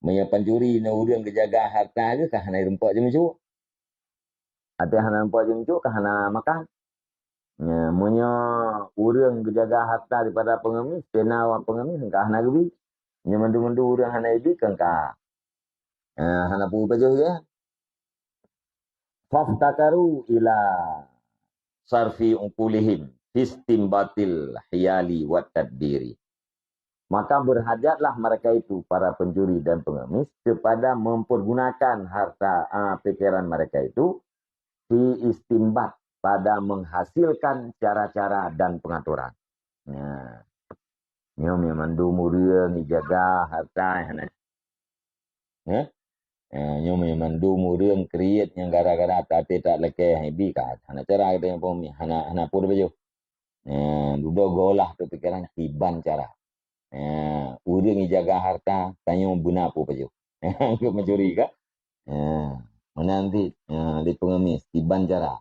Meunyoe pancuri nyoe ureuëng geujaga harta geuh, ka hana rumpok jimeucuk. Até hana rumpok jimeucuk, ka hana makan. Nya, meunyoe ureuëng geujaga harta daripada pengemis, pena awak pengemis, ka hana geubi. Nyoe mandum-mandum ureuëng hana ibi, kan ka, eh, hana peue pajoh geuh. Faftakaru ila sarfi uqulihim fistimbatil hiyali wat tadbiri. Maka berhajatlah mereka itu, para pencuri dan pengemis, kepada mempergunakan harta, ah, pikiran mereka itu fi istimbat, pada menghasilkan cara-cara dan pengaturan. Nah, nyoe mandum ureuëng ijaga harta hana. Eh? Eh, nyoe mandum ureuëng kriet nyang gara-gara até that lakée ibi ka hana cara geutanyoe peumiet, hana, hana peue pajoh. Eh, dudoe geuolah keu pikiran kiban cara. Eh, ureuëng ijaga harta, tanyoe beuna peue pajoh. Keu mencuri ka? Eh, meunan cit, eh, di pengemis, kiban cara.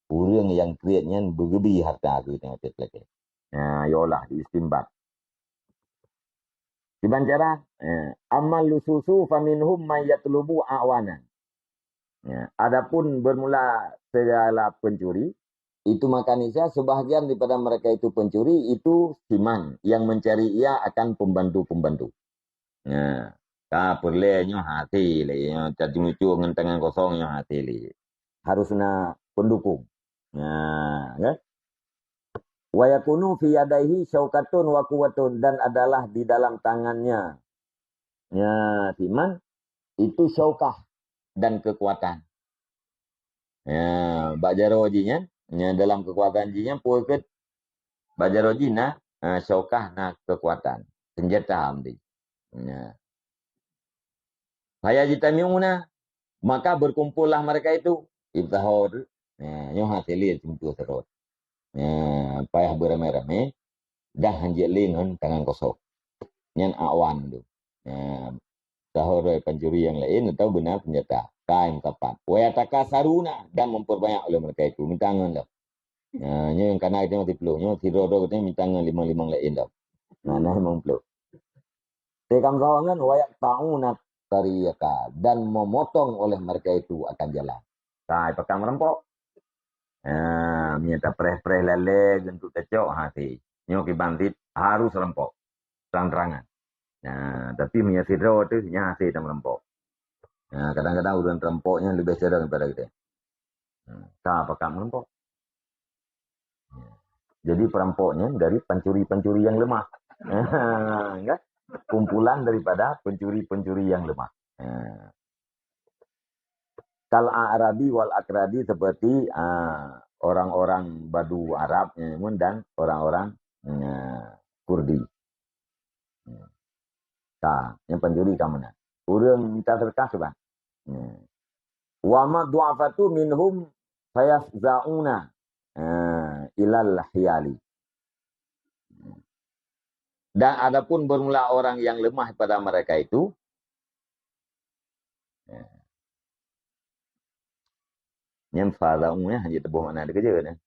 Ureuëng nyang kriet nyan beugeubi harta keu tanyoe that lakée. Eh, yolah di istimbat. Kiban cara, eh, ammal lususu faminhum may yatlubu awanan. Ya, adapun bermula segala pencuri, itu maka niscaya sebahagian daripada mereka itu pencuri itu siman yang mencari ia akan pembantu-pembantu. Ya, ka peureulée nyoe hase lé, nyoe tadi muncul ngon tangan kosong nyoe hase lé. Harus na pendukung. Ya, kan? Wa yakunu fi yadaihi syaukatun wa quwwatun, dan adalah di dalam tangannya, ya, siman, itu syaukah dan kekuatan. Ya, bak jaroe jih nyan, ya, dalam kekuatan jih nyan, peue keuh bak jaroe jih na, ha, syaukah na kekuatan. Senjata am di. Ya. Fayajtami'una, maka berkumpullah mereka itu. Ibtahor. Nah, nyoe hase lé simpu serot. Nah, payah beramé-ramé, dah hanjeuet lé ngon tangan kosong. Nyan awan tu. Nah, tahor pancuri nyang laén atau beuna senjata. Kain kapat. Wa yatakasaruna, dan memperbanyak oleh mereka itu. Minta ngon dah. Nah, nyoe nyang kana itu mati puluh. Nyoe sidroe-droe kita minta ngon limong-limong laén dah. Nah, nah, limong puluh. Teuka meusaho ngon, "Wa yaqta'una tariqa," dan memotong oleh mereka itu akan jalan. Kai pakam rampok. Ha, meunyoe tapreh-preh lalée geuntuk tacok, ha, si. Nyoe kiban cit harus rampok. Terang-terangan. Nah, tapi meunyoe sidroe teuh, nyan hase tameurumpok. Nah, kadang-kadang ureuëng teurumpok nyan leubeh curang daripada geutanyoe. Hmm, ka pakam meurumpok. Jadi perampok nyan dari pancuri-pancuri nyang leumah. Kan? kumpulan daripada pencuri-pencuri yang lemah. Ha. Kal a'rabi wal akradi, seperti, ah, orang-orang Badu Arab, ya, dan orang-orang, ya, Kurdi. Hmm. Ka, nyang pancuri ka meunan. Ureuëng minta seudeukah kiban. Hmm. Wa ma du'afatu minhum fayafza'una, ah, ilal hiyali. Dan adapun bermula orang yang lemah pada mereka itu, ya. Nyan faza'u, ya, hanya teuboh makna teukeujot, ya.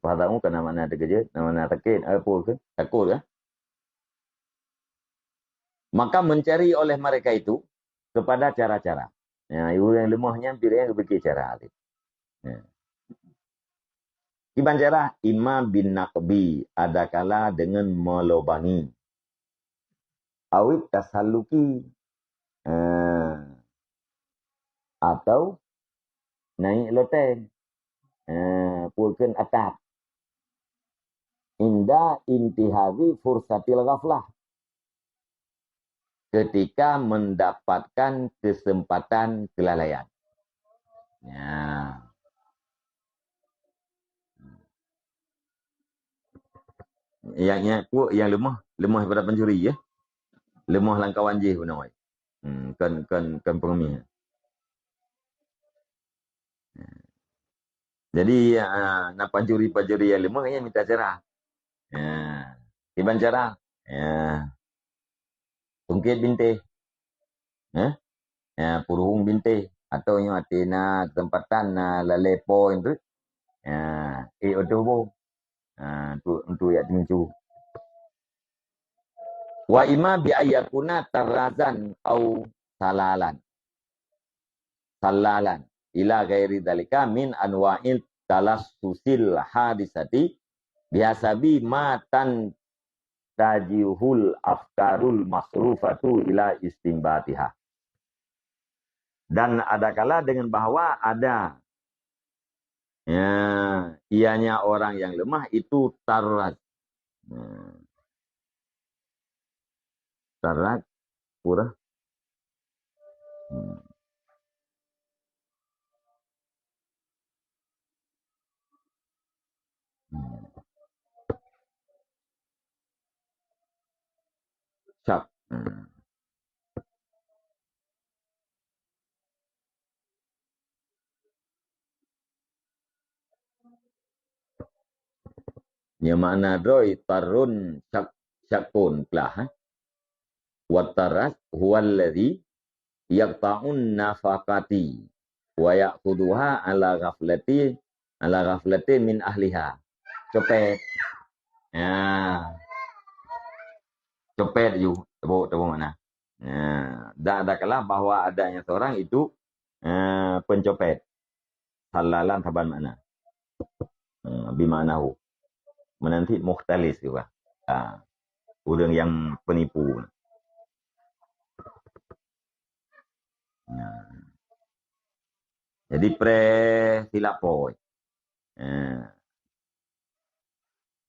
Faza'u kana makna teukeujot, na makna sakét, apa ke? Takut, ya. Maka mencari oleh mereka itu kepada cara-cara. Ya, ureuëng lemah nyan pilihan berpikir cara. Ya. Kiban cara, imma bin naqbi, adakala dengan melubangi. Awit tasalluki. Ha. Atau naik loteng. Ha, pukon atap. Inda intihazi fursatil ghaflah. Ketika mendapatkan kesempatan kelalaian. Ya. Yang, yang kuat, yang lemah, lemah daripada pencuri, ya. Lemah lam kawan jih beuna. Hmm, kan, kan, kan pengemis. Jadi, ah, na pancuri-pancuri nyang lemah nyan mita cara. Ya. Kiban cara? Ya. Tungkét bintéh. Ha? Ya, puruhong bintéh. Atau nyoe até na kesempatan, na lalé po nyan tu. Ya, eh, otoh bo. Ha, tu, tu yak teumincu. Wa imma bi ayyakuna tarazan au salalan. Sallalan. Ila ghairi dzalika min anwa'it talassusil hadisati bihasabi ma tantajihul afkarul masrufatu ila istinbatiha. Dan adakala dengan bahwa ada, ya, ianya orang yang lemah itu taraz. Ya. Taraz, pura. Hmm. Hmm. Syak. Hmm. Nyoe makna droe tarun syak-, syakun plah, eh. Wa taraz huwallazi yaqta'un nafaqati wa ya'khudhuha ala ghaflati, ala ghaflati min ahliha. Copet. Ya. Copet ju, teubo, teubo makna. Ya. Dan adakala bahwa adanya seorang itu, eh, pencopet. Sallalan saban makna. Hmm, bi maknahu. Meunan cit mukhtalis juga. Ha. Ureuëng nyang penipu. Nah. Jadi pre silap po. Eh.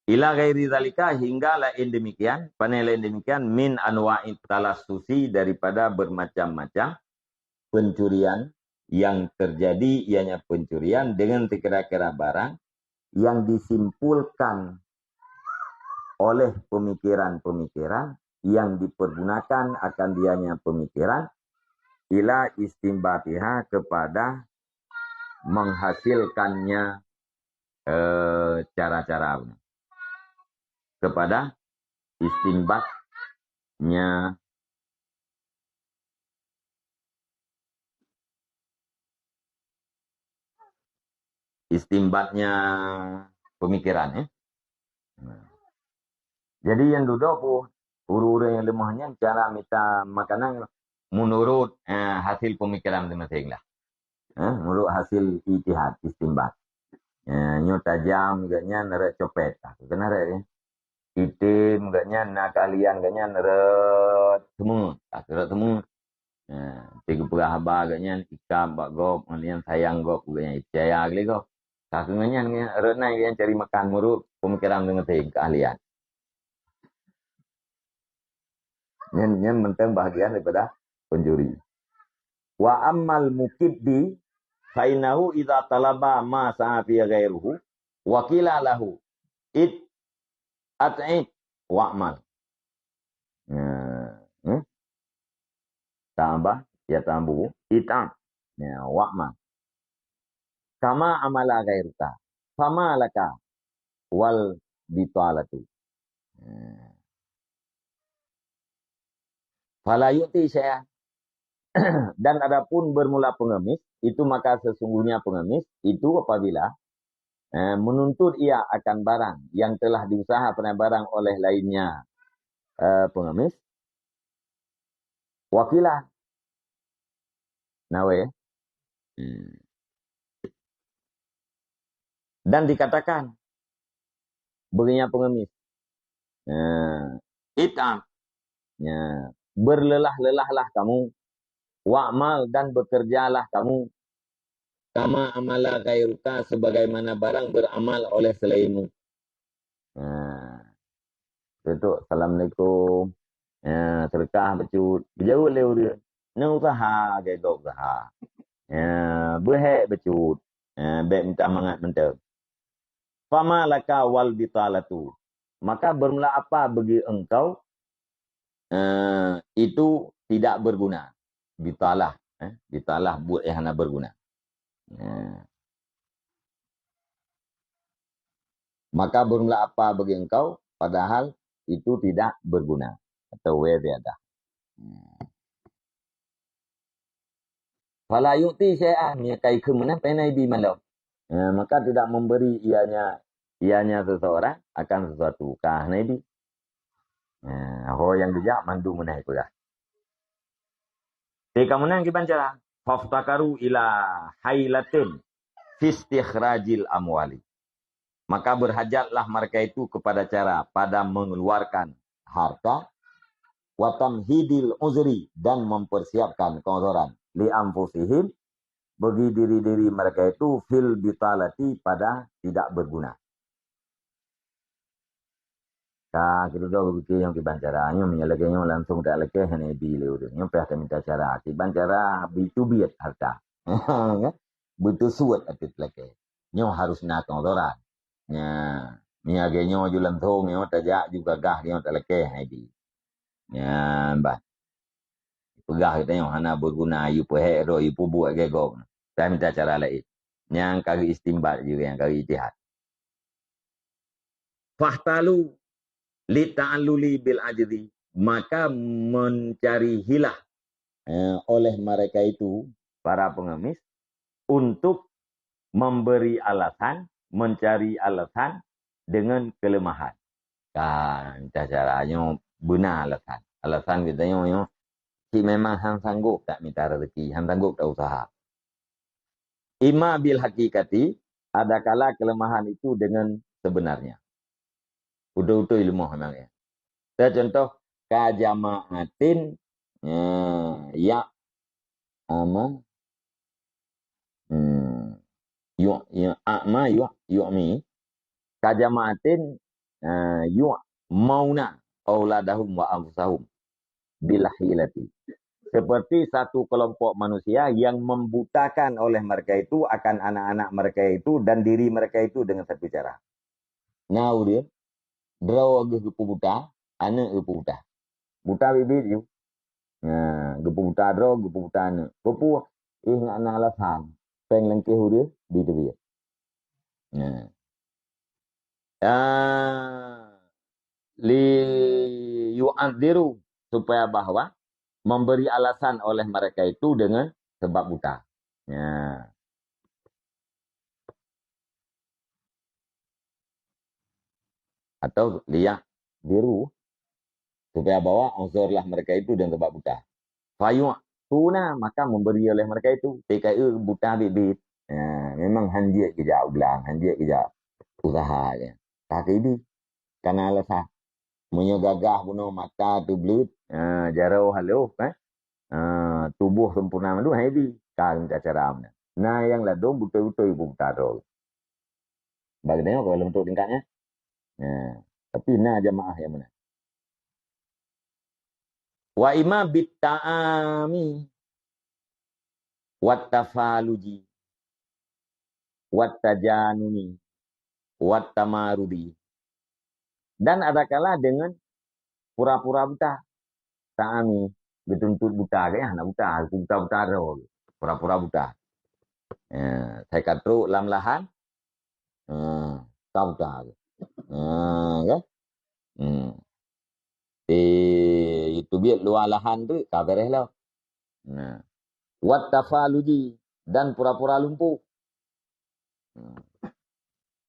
Ila ghairi zalika, hingga lain demikian, pane lain demikian, min anwa'it talassusi, daripada bermacam-macam pencurian yang terjadi, ianya pencurian dengan sekira-kira barang yang disimpulkan oleh pemikiran-pemikiran yang dipergunakan akan dianya pemikiran ila istimbatiha, kepada menghasilkannya, eh, cara-cara, kepada istimbatnya, istimbatnya pemikiran, ya. Nah. Jadi nyang dudoe pun, ureuëng-ureuëng nyang lemah nyan cara mita makanan menurut, eh, hasil pemikiran masing-masing lah. Eh, menurut hasil ijtihad, istimbat. Eh, nyoe tajam geuh nyan rot copet. Ah, keunan rot, ya. Item geuh nyan, na keahlian geuh nyan rot seumut. Ah, rot seumut. Ha, geupeugah haba geuh nyan, ikab bak gob, ngon nyan sayang gob geuh nyan, peucaya lé gob. Ka keuh ngon nyan, ngon nyan, rot nyan geuh nyan cari makan meurut peumikiran geuh ngon keahlian. Nyan, nyan mantong bahagian daripada pencuri. Wa ammal mukibdi, fa innahu idza talaba ma sa'a fi ghairuhu, wa qila lahu, it, at'ib, wa'mal. Nah, hmm? Ta'aba, ya ta'abu, it'ab. Ya, wa'mal. Kama amala ghairuka. Fama laka wal bitalatu. Nah. Fala yu'ti syai'an. Dan adapun bermula pengemis, itu maka sesungguhnya pengemis itu apabila, eh, menuntut ia akan barang yang telah diusaha pada barang oleh lainnya, eh, pengemis, wa qila. Nawe. Hmm. Dan dikatakan, bagi nyang pengemis. Nah, it'ab. Ya, berlelah-lelahlah kamu. Wa'mal, dan bekerjalah kamu. Kama amala ghairuka, sebagaimana barang beramal oleh selainmu. Nah, tutup, "Assalamualaikum." Ya, sedekah bacut. Geujaweueb lé ureueng. Nyan usaha, geugob usaha. Ya, beuhek bacut. Ya, bèk minta mangat mantong. Fama laka wal bitalatu. Maka bermula apa bagi engkau, eh, itu tidak berguna. Bitalah, eh, bitalah buet nyang hana berguna. Eh. Maka bermula apa bagi engkau, padahal itu tidak berguna. Atau wa ziyadah. Hmm. Fala yu'ti syai'an, ya kai keu meunan pih hana ibi malom. Ya, maka tidak memberi ianya, ianya seseorang akan sesuatu. Ka hana ibi. Ya, ho nyang geujak mandum meunan ipeugah. Teuka meunan kiban cara. Faftakaru ila hailatin fi istikhrajil amwali. Maka berhajatlah mereka itu kepada cara pada mengeluarkan harta, wa tamhidil uzri, dan mempersiapkan keuzoran, li anfusihim, bagi diri-diri mereka itu, fil bitalati, pada tidak berguna. Ka, kita dah berpikir nyang kiban cara, nyoe meunyoe lagèe nyoe langsung talakèe hana ibi lé ureueng. Nyoe payah taminta cara, kiban cara beucubiet harta. Kan? Beuteusuet ateueh talakèe. Nyoe harus na keuzoran. Nya, meunyoe lagèe nyoe ju langsung nyoe tajak ju gagah nyoe talakèe hai di. Nyan bah. Peugah geutanyoe hana beuguna, yue peuhek droe, yue peubuet lagèe gob. Taminta cara laén. Nyang ka geu istimbat ju nyang ka geu ijtihad. Fahtalu li ta'alluli bil ajzi, maka mencari hilah, eh, oleh mereka itu, para pengemis, untuk memberi alasan, mencari alasan dengan kelemahan. Kan, cara nyoe beuna alasan. Alasan geutanyoe nyoe, si memang han sanggup tak mita rezeki, han sanggup tak usaha. Ima bil hakikati, adakala kelemahan itu dengan sebenarnya. Beutôi-beutôi leumoh memang ya. Saya contoh, ka jama'atin, eh, ya, ama, hmm, yu, ya, ama, yu, yu'mi, ka jama'atin, eh, yu, mauna auladahum wa anfusahum bil hilati. Seperti satu kelompok manusia yang membutakan oleh mereka itu akan anak-anak mereka itu dan diri mereka itu dengan satu cara. Na ureueng, droe geuh geupeubuta, aneuk geupeubuta. Buta biet-biet ju. Nah, geupeubuta droe, geupeubuta aneuk. Peue-peue, eh, ngon alasan. Péng langkée ureueng di teubiet. Nah. Ah, li yu'adziru, supaya bahwa memberi alasan oleh mereka itu dengan sebab buta. Ya. Atau liya'dziru, supaya bahwa uzurlah mereka itu dengan sebab buta. Fayu'tuna, maka memberi oleh mereka itu. T K E buta bit-bit. Ya, memang hanjeuet geujak u blang, hanjeuet geujak usaha je. Ka keu ibi. Kana alasan. Meunyoe gagah bunoe mata teubleut, ha, jaroe halôh, eh. Ha, tuboh sempurna mandum hai ibi. Ka minta cara meunan. Na nyang ladôm beutôi-beutôi buta droe. Bagi tanyoe kalau untuk tingkatnya. Ha, tapi na jamaah nyang meunan. Wa imma bit ta'ami wat tafaluji wat tajanuni wat tamarudi. Dan adakala dengan pura-pura buta. Ta'ami, geutuntot buta, geuh hana buta, buta-buta droe. Pura-pura buta. Eh, sai ka trok lam lahan, eh, ka buta. Eh, kan? Hmm. Eh, itu biet luwa lahan tu ka beres lah. Nah. Wat tafaluji, dan pura-pura lumpuh. Hmm.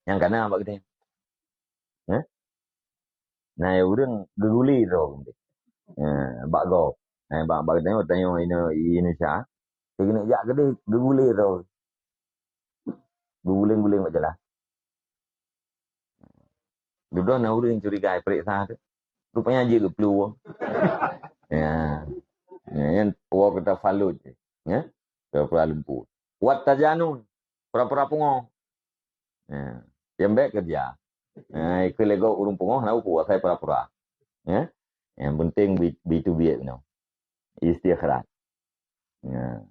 Nyang kana bak geutanyoe. Hah? Nah, ureueng geugule droe. Nah, bak gob. Nah, bak, bak geutanyoe, tanyoe ino-, Indonesia. Keuneuk jak keudeh geugule droe. Geuguléng-guléng bak jalan. Dudoe na ureueng curiga, peuriksa tu. Rupanya jih geuplueng. Ya. Ya, nyan pura-pura faluj. Ya. Pura-pura lumpuh. Wat tajanun. Pura-pura pungo. Ya. Nyang bèk keureuja. Ya, ikeu lego ureueng pungo, na upu asai pura-pura. Ya. Yang penting bi-, bi teubiet noh. Istikhraj. Ya.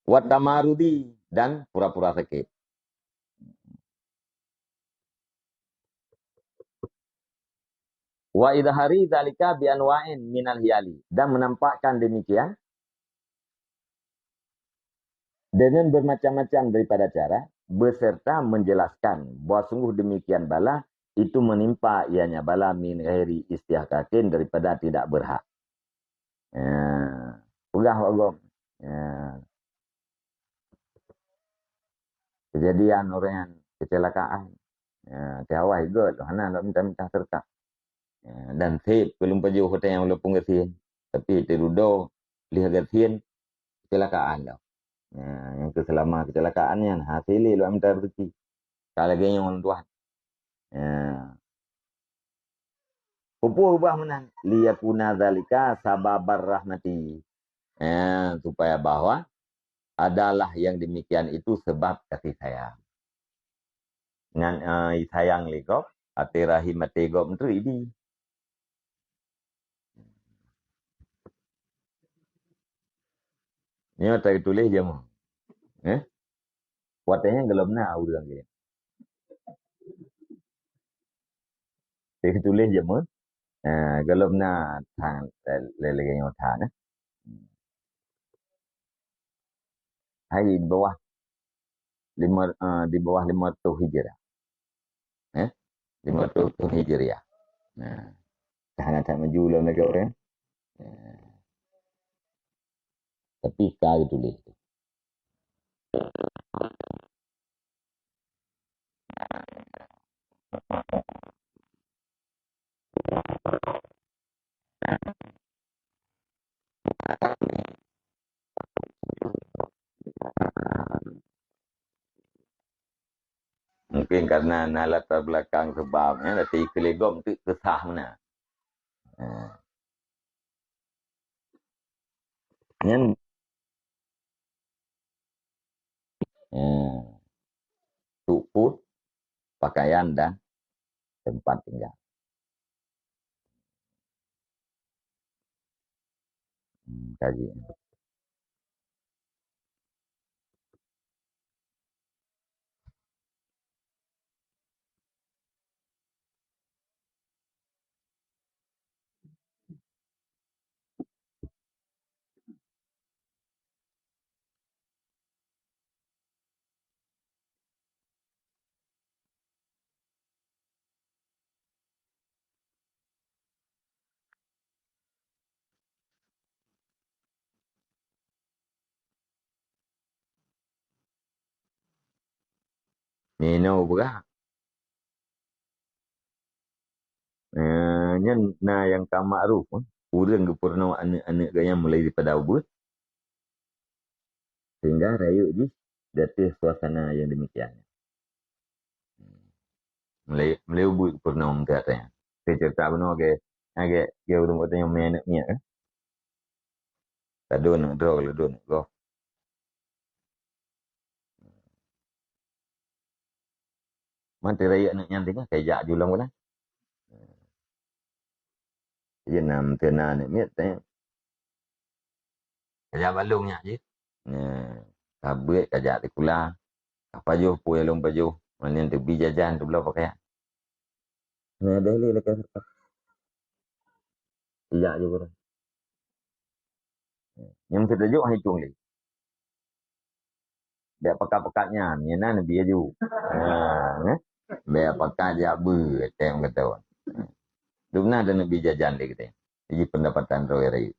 Wat tamarudi, dan pura-pura sakit. Wa idhari dzalika bi anwa'in minal hiyali, dan menampakkan demikian dengan bermacam-macam daripada cara, beserta menjelaskan bahwa sungguh demikian bala itu menimpa ianya bala min ghairi istihqaqin, daripada tidak berhak. Ya, peugah bak gob. Ya. Kejadian orang yang kecelakaan. Ya, tiawai göt, hana lok minta-minta seureuta. Ya, dan sép keu lôn pajoh watèe nyan walaupun gasien. Tapi teududoe lheueh gasien kecelakaan lom. Ya, nyang keu seulama kecelakaan nyan hase lé lok minta rezeki. Ka lagèe nyoe lôn tuan. Ya. Peue ubah meunan? Liyakuna dzalika sababar rahmati. Ya, supaya bahwa adalah yang demikian itu sebab kasih sayang. Nyan, eh, sayang lé gob, até rahim até gob nyan ibi. Nyoe teutuléh jameun. Eh? Watèe nyan gohlom na ureueng nyan. Teutuléh jameun. Ah, gohlom na thang, eh, lé-, lagèe nyoe that, eh. Hai di bawah lima, eh, di bawah lima ratus Hijriah. Eh? Lima ratus Hijriah. Nah, hana that maju lom lagèe ureueng. Eh. Tapi ka geutuléh tu. Mungkin karena na latar belakang sebab, ya, tapi keuligom tu keusah meunan. Ha. Nyan, eh, sukut, pakaian dan tempat tinggal. Hmm, kaji. Nino beurah. Eh, nyan na nyang ka makruf, eh. Ureueng geupeurunoe aneuk-aneuk geuh nyan mulai daripada ubeut, sehingga rayeuk jih di ateueh suasana nyang demikian. Mulai, mulai ubeut geupeurunoe meukat nyan. Saya cerita bunoe ke, agak ke ureueng kota nyang meuneuk miet, eh. Ladôm neuk droe, ladôm neuk goh. Man teurayeuk aneuk nyan tinggai, kai jak ju lam keunan. Jadi na meuteuna aneuk miet teuh. Kajak bak lôn nyak jih. Nah, ka beuet kajak sikula. Ka pajoh peue lôn pajoh. Meunan teubi jajan, teubloe pakaian. Nah, deh lé lakèe seudeukah. Ijak jih barô. Nyang teutajok hai tueng lé. Bèk pakat-pakat nyan, nyan na neubi laju. Ha, eh? Bèk pakat jak beuet, tem kata. Dum na ada neubi jajan deh kita. Jadi pendapatan roh raya.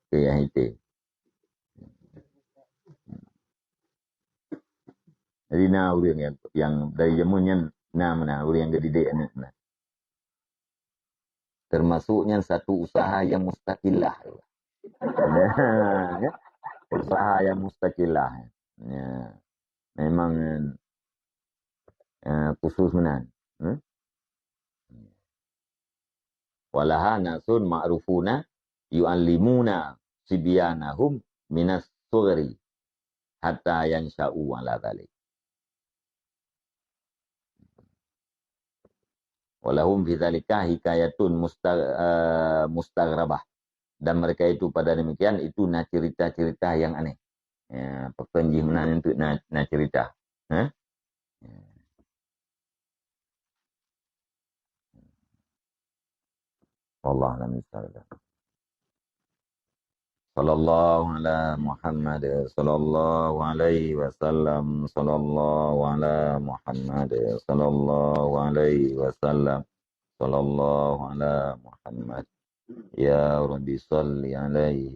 Oke, yang itu. Jadi na ureueng yang, yang dari jameun nyan na meunan ureueng yang geudidik aneuk meunan. Termasuk nyan satu usaha yang mustaqillah. Ya, ya. Usaha yang mustaqillah. Ya. Memang eh, khusus meunan. Hmm? Walaha nasun ma'rufuna yu'allimuna sibyanahum minas sughri hatta yansha'u ala dzalik. Walahum fi dzalika hikayatun musta-, eh, mustaghrabah. Dan mereka itu pada demikian itu na cerita-cerita yang aneh. Ya, pakon jih meunan untuk na, na cerita. Ha? Wallahu a'lam bishawab. Sallallahu ala Muhammad, sallallahu alaihi wasallam, sallallahu ala Muhammad, sallallahu alaihi wasallam, sallallahu ala Muhammad. Ya Rabbi salli alaihi